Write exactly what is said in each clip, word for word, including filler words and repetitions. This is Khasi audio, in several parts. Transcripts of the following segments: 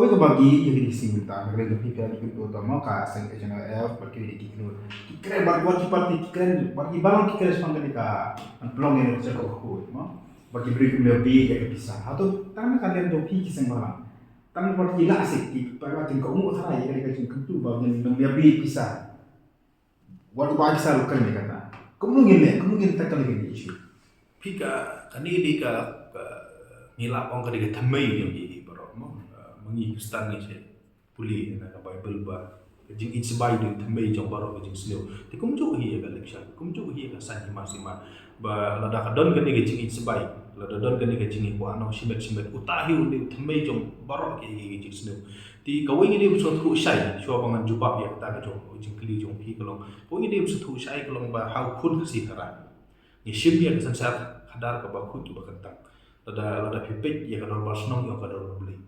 Ka bagi ïa kine ki seng bynta, ka kren ka P P R, ki kren ka H N L F, bad ki dei ki kren, ki kren bad, bad ki parti, ki kren bad ki balang, ki kren shaphang kane ka, ban pynlong ïa ka jingkoit, mo. Bad ki briew kim ïa bit ïa ka pisa. Hato tang na ka liang jong phi ki seng balang, tang na parti la sik ki, ba, ba kin kohnguh tharai ïa kane ka jingkyntu ba ngin ym ïa bit pisa. Wat ba ki sa lukar ni kata. Kumno ngin leh, kumno ngin tackle kane ka issue? Phi ka, kane dei ka, ka, ngi lah ong ka dei ka thymmei jong ngi baroh, mo. Ma ngi Khristan ngi shu pule na ka Baibl ba ka jingïeit sbai dei thymmei jong baroh ka jingsniew. Te kumjuh hi ïa ka election, kumjuh hi ïa ka saiñ hima sima. Ba lada ka don kane ka jingïeit sbai, lada don kane ka jingïeit, ko ano shimet shimet, uta hi u dei u thymmei jong baroh ki, ki, ki jingsniew. Te kawei ngi dei ban sngewthuh shai, shuwa ba ngan jubab ïa kata ka jong, jingkylli jong phi ka long. Kawei ngi dei ban sngewthuh shai ka long ba ha u khun Khasi Khara, ngi shim ïa ka synshar khadar kaba khuid kaba kyntang. Lada, lada phi peit ïa ka dorbar shnong, ïa ka dorbar Blei,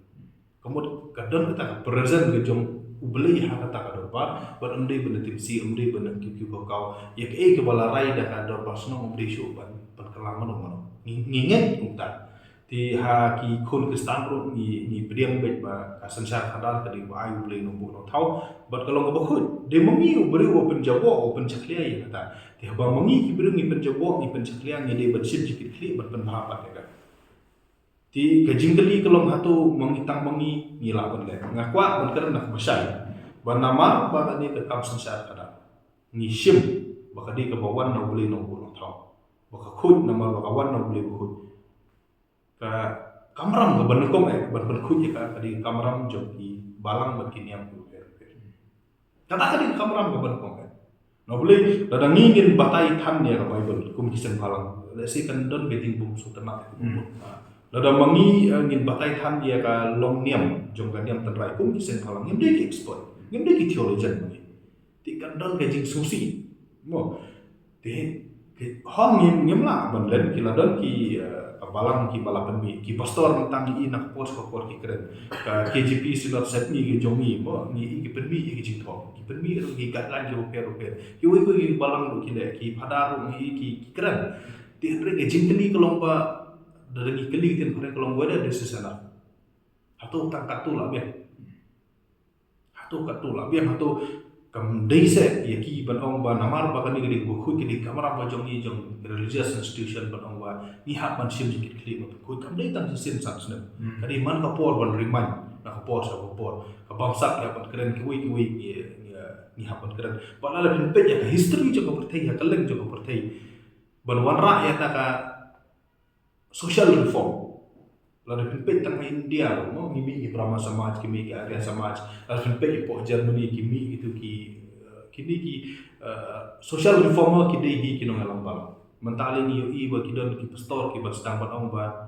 ka mut ka don kata ka presence ka jong U Blei ha kata ka dorbar, bad ym dei ban da tipsih, ym dei ban da kiew kiew kaw kaw. Ïa kaei kaba la rai da ka dorbar shnong ym dei shuh ban, ban kylla mano mano. Ngi, ngi ngeit kumta. Te ha ki khun Khristan ruh ngi, ngi pdiang beit ba ka synshar khadar ka dei ba ai U Blei Nongbuh Nongthaw. Bad ka long kaba khuid. Dei ma ngi u briew uba pynjaboh, uba pynjakhlia ïa kata. Te haba ma ngi ki briew ngi pynjaboh, ngi pynjakhlia, ngi dei ban shim jingkitkhlieh, ban pynbha pat ïa ka. Te ka jingkylli ka long hato ma ngi, tang ma ngi ngi lah ban leh. Nga kwah ban kren na kaba shai ba namar ba kane ka kam synshar khadar, ngi shim ba ka dei kaba wan na U Blei Nongbuh Nongthaw, ba ka khuid namar ba ka wan na U Blei bakhuid. Ka kamram kaba nyngkong eh ban pynkhuid ïa ka, ka dei ka kamram jong ki balang bad ki niam kiba pher pher. Kata ka dei ka kamram kaba nyngkong eh. Na U Blei, lada ngi ngin batai than ïa ka Baibl kum ki seng balang, lehse kan don ka jingbym sngewtynnat. Hmm. Lada ma ngi, eh, ngin batai than ïa ka long niam jong ka niam tynrai kum ki seng balang, ngim dei ki expert, ngim dei ki theologian ma ngi. Te kan don ka jingsngewsih, mo. Te ki, hooid, ngim, ngim lah ban len, ki la don ki, eh, ka balang kiba la pynmih, ki pastor mynta ngi i na ka por sha ka por ki kren. Ka K J P Synod Sepngi ka jong ngi, mo, ngi i ki pynmih ïa ki jingthoh, ki pynmih ruh ki guideline kiba pher pher. Kiwei kiwei ki balang ruh ki leh, ki phadar ruh ngi i ki, ki kren. Te hynrei ka jingkylli ka long ba, lada ngi kylli ki, te hynrei ka long whether this is enough. Hato tang katto la biang? Hato katto la biang, hato kam dei seh ïa ki ban ong ba namar ba kane ka dei kaba khuid, ka dei ka kamram ka jong ngi, jong religious institution, ban ong ba ngi hap ban shim jingkitkhlieh ban pynkhuid. Kam dei tang shisien san snem. Hmm. Ka dei man ka por ban remind, na ka por sha ka por. Ka bamsap ïa ban kren, kiwei kiwei ngi, ngi, ngi hap ban kren. Ba lada phin peit ïa ka history jong ka pyrthei, ïa ka kylleng jong ka pyrthei, ban wanrah ïa kata ka social reform. Lada phin peit tang ha India ruh, mo, ngi mih ki Brahmo Samaj, ki mih ki Arya Samaj. Lada phin peit hapoh Germany, ki mih kitu ki, eh, kine ki, eh, social reformer ki dei hi ki nongïalam balang. Mynta lei ngi ïohi ba ki don ki pastor kiba sdang ban ong ba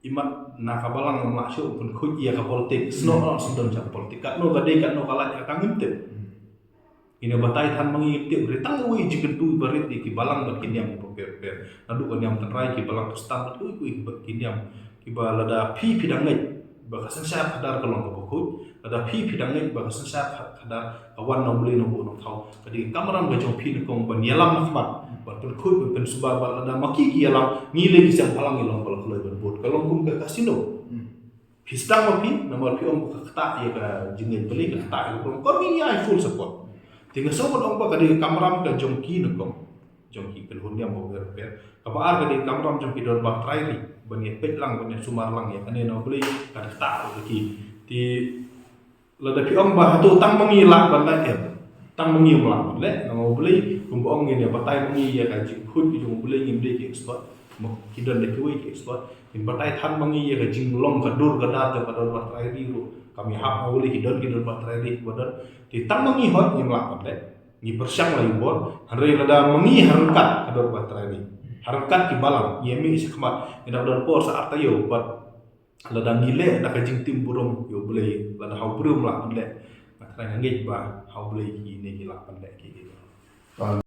imat na ka balang ngam lah shuh pynkhuid ïa ka politics. Snoh, hmm, snoh sdang sha ka politics. Katno ka dei, katno ka lait, ka ngim tip. Hmm. Ngin ïa batai than ma ngi, ngim tip, hynrei tang uwei jingkyntu ba rit ïa ki balang bad ki niam kiba pher pher. Naduh ka niam tynrai, ki balang Khristan bad uwei uwei bad ki niam, kiba lada phi, phi dang ngeit ba ka synshar khadar ka long kaba khuid, lada phi, phi dang ngeit ba ka synshar kha-, khadar ka wan na U Blei Nongbuh Nongthaw, ka dei ka kamram ka jong phi nyngkong ban ïalam na khmat, ban pynkhuid, ban pynsuba, bad lada ma ki ki ïalam, ngi lei ki seng balang ngi long ba la kloi ban bud. Ka long kum ka casino. Hmm. Phi sdang ma phi, namar phi ong ba ka ktah ïa ka jingngeit Blei, ka ktah ïa ka pyrshah. Kor ngi ai full support. Te nga sngew ban ong ba ka dei ka kamram ka jong ki nyngkong, jong ki kynhun niam ba pher pher. Kaba ar ka dei ka kamram jong ki dorbar trai ri, ban ïa peit lang, ban ïa sumar lang ïa kane na U Blei, ka ktah ïa ki. Te lada phi ong ba hato tang ma ngi lah ban leh, eh, tang ma ngi ym lah ban leh, namar U Blei, kumba ong ngin ïa batai ma ngi ïa ka jingkhuid ka jong U Blei, ngim dei ki expert. Mo, ki don da kiwei ki expert. Ngin batai than ma ngi ïa ka jinglong ka dur ka dar jong ka dorbar trai ri ruh. Kam ïahap ma U Blei, ki don ki dorbar trai ri kiba don. Te tang ma ngi hooid ngim lah ban leh. Ngi pyrshang la ïa bor. Hynrei lada ma ngi ha ryngkat ka dorbar trai ri, ha ryngkat ki balang, ngi ïa mih shakhmat, ngin ïa don por sa ar taïew bad lada ngi leh da ka jingtim burom ïa U Blei, lada ha u briew ym lah ban leh, nga tharai nga ngeit ba ha U Blei kine ki lah ban leh ki, ki.